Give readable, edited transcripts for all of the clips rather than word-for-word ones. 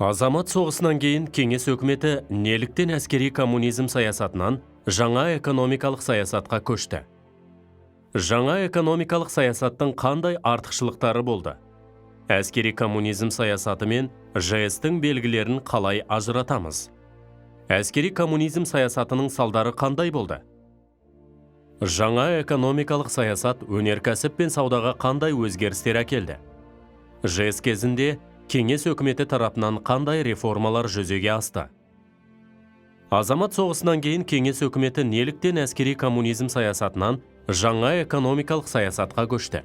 Азамат соғысынан кейін Кеңес өкіметі неліктен әскери коммунизм саясатынан жаңа экономикалық саясатқа көшті? Жаңа экономикалық саясаттың қандай артықшылықтары болды? Әскери коммунизм саясаты мен ЖС-тің белгілерін қалай ажыратамыз? Әскери коммунизм саясатының салдары қандай болды? Жаңа экономикалық саясат өнеркәсіп пен саудаға қандай өзгерістер әкелді? ЖС кезінде Кеңес өкіметі тарапынан қандай реформалар жүзеге асты? Азамат соғысынан кейін Кеңес өкіметі неліктен әскери коммунизм саясатынан жаңа экономикалық саясатқа көшті?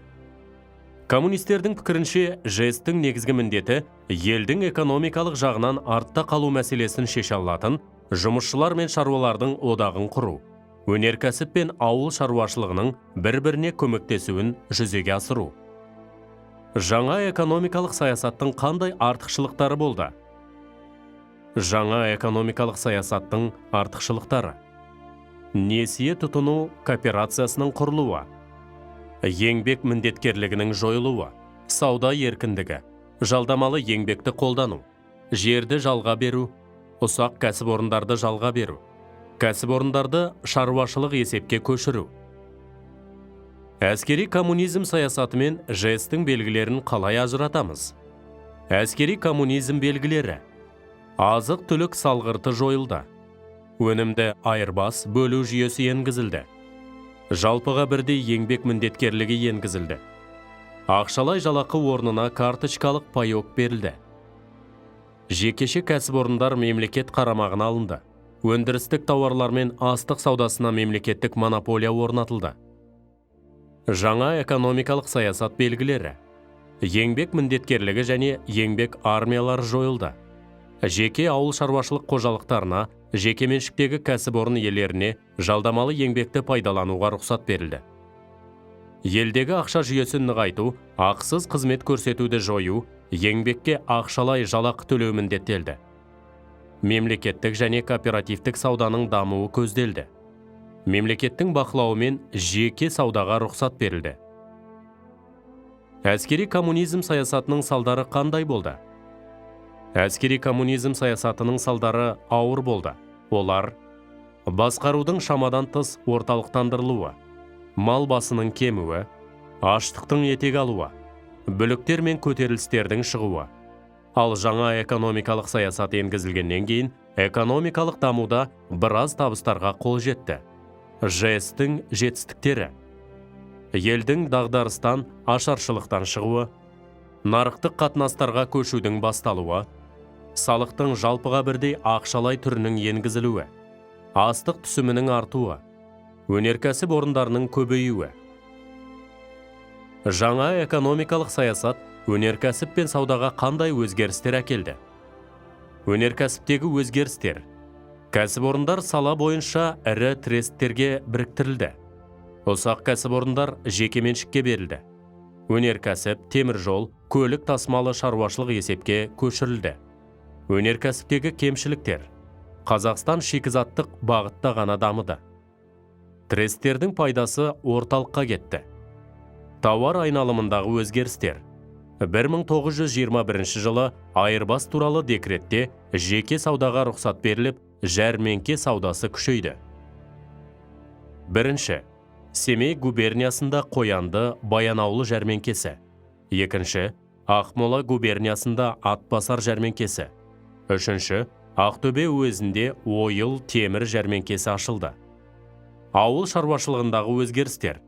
Коммунистердің пікірінше, ЖС-тің негізгі міндеті елдің экономикалық жағынан артта қалу мәселесін шеше алатын жұмысшылар мен шаруалардың одағын құру, өнеркәсіп пен ауыл шаруашылығының бір-біріне көмектесуін жүзеге асыру. Жаңа экономикалық саясаттың қандай артықшылықтары болды? Жаңа экономикалық саясаттың артықшылықтары: несие тұтыну кооперациясының құрылуы, еңбек міндеткерлігінің жойылуы, сауда еркіндігі, жалдамалы еңбекті қолдану, жерді жалға беру, ұсақ кәсіпорындарды жалға беру, кәсіпорындарды шаруашылық есепке көшіру. Әскери коммунизм саясаты мен ЖС-тің белгілерін қалай ажыратамыз? Әскери коммунизм белгілері: азық түлік салғырты жойылды, өнімді айырбас бөлу жүйесі енгізілді, жалпыға бірдей еңбек міндеткерлігі енгізілді, ақшалай жалақы орнына карточкалық паек берілді, жекеше кәсіпорындар мемлекет қарамағына алынды, өндірістік тауарлар мен астық саудасына мемлекеттік монополия орнатылды. Жаңа экономикалық саясат белгілері: еңбек міндеткерлігі және еңбек армиялары жойылды, жеке ауыл шаруашылық қожалықтарына, жекеменшіктегі кәсіпорын иелеріне жалдамалы еңбекті пайдалануға рұқсат берілді, елдегі ақша жүйесін нығайту, ақысыз қызмет көрсетуді жою, еңбекке ақшалай жалақы төлеу міндеттелді, мемлекеттік және кооперативтік сауданың дамуы көзделді, мемлекеттің бақылауымен жеке саудаға рұқсат берілді. Әскери коммунизм саясатының салдары қандай болды? Әскери коммунизм саясатының салдары ауыр болды. Олар: басқарудың шамадан тыс орталықтандырылуы, мал басының кемуі, аштықтың етек алуы, бүліктер мен көтерілістердің шығуы. Ал жаңа экономикалық саясат енгізілгеннен кейін экономикалық дамуда біраз табыстарға қол жетті. ЖС-тің жетістіктері: елдің дағдарыстан, ашаршылықтан шығуы, нарықтық қатынастарға көшудің басталуы, салықтың жалпыға бірдей ақшалай түрінің енгізілуі, астық түсімінің артуы, өнеркәсіп орындарының көбеюі. Жаңа экономикалық саясат өнеркәсіп пен саудаға қандай өзгерістер әкелді? Өнеркәсіптегі өзгерістер: кәсіпорындар сала бойынша ірі тресттерге біріктірілді, ұсақ кәсіпорындар жекеменшікке берілді, өнеркәсіп, теміржол, көлік тасымалы шаруашылық есепке көшірілді. Өнеркәсіптегі кемшіліктер: Қазақстан шикізаттық бағытта ғана дамыды, тресттердің пайдасы орталыққа кетті. Тауар айналымындағы өзгерістер: 1921 жылы айырбас туралы декретте жеке саудаға рұқсат беріліп, жәрмеңке саудасы күшейді. Бірінші, Семей губерниясында Қоянды, Баянауыл жәрмеңкесі. Екінші, Ақмола губерниясында Атбасар жәрмеңкесі. Үшінші, Ақтөбе уезінде Ойыл темір жәрмеңкесі ашылды. Ауыл шаруашылығындағы өзгерістер: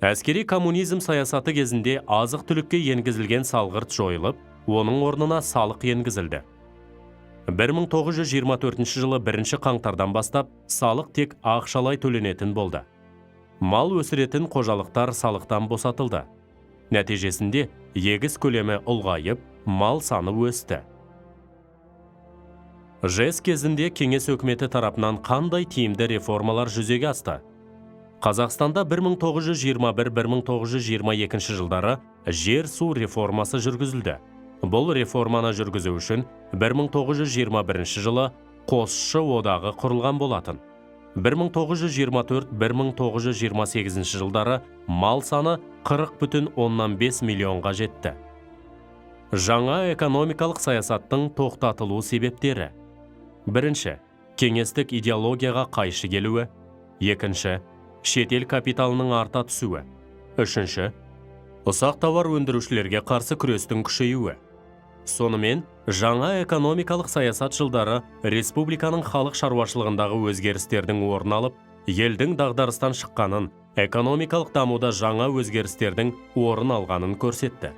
әскери коммунизм саясаты кезінде азық түлікке енгізілген салғырт жойылып, оның орнына салық енгізілді. 1924 жылы 1 қаңтардан бастап салық тек ақшалай төленетін болды. Мал өсіретін қожалықтар салықтан босатылды. Нәтижесінде егіс көлемі ұлғайып, мал саны өсті. ЖЭС кезінде Кеңес өкіметі тарапынан қандай тиімді реформалар жүзеге асты? Қазақстанда 1921-1922 жылдары жер су реформасы жүргізілді. Бұл реформаны жүргізу үшін 1921 жылы Қосшы одағы құрылған болатын. 1924-1928 жылдары мал саны 40,5 миллионға жетті. Жаңа экономикалық саясаттың тоқтатылу себептері. Бірінші, кеңестік идеологияға қайшы келуі. Екінші, шетел капиталының арта түсуі. Үшінші, ұсақ тауар өндірушілерге қарсы күрестің күшеюі. Сонымен, жаңа экономикалық саясат жылдары республиканың халық шаруашылығындағы өзгерістердің орын алып, елдің дағдарыстан шыққанын, экономикалық дамуда жаңа өзгерістердің орын алғанын көрсетті.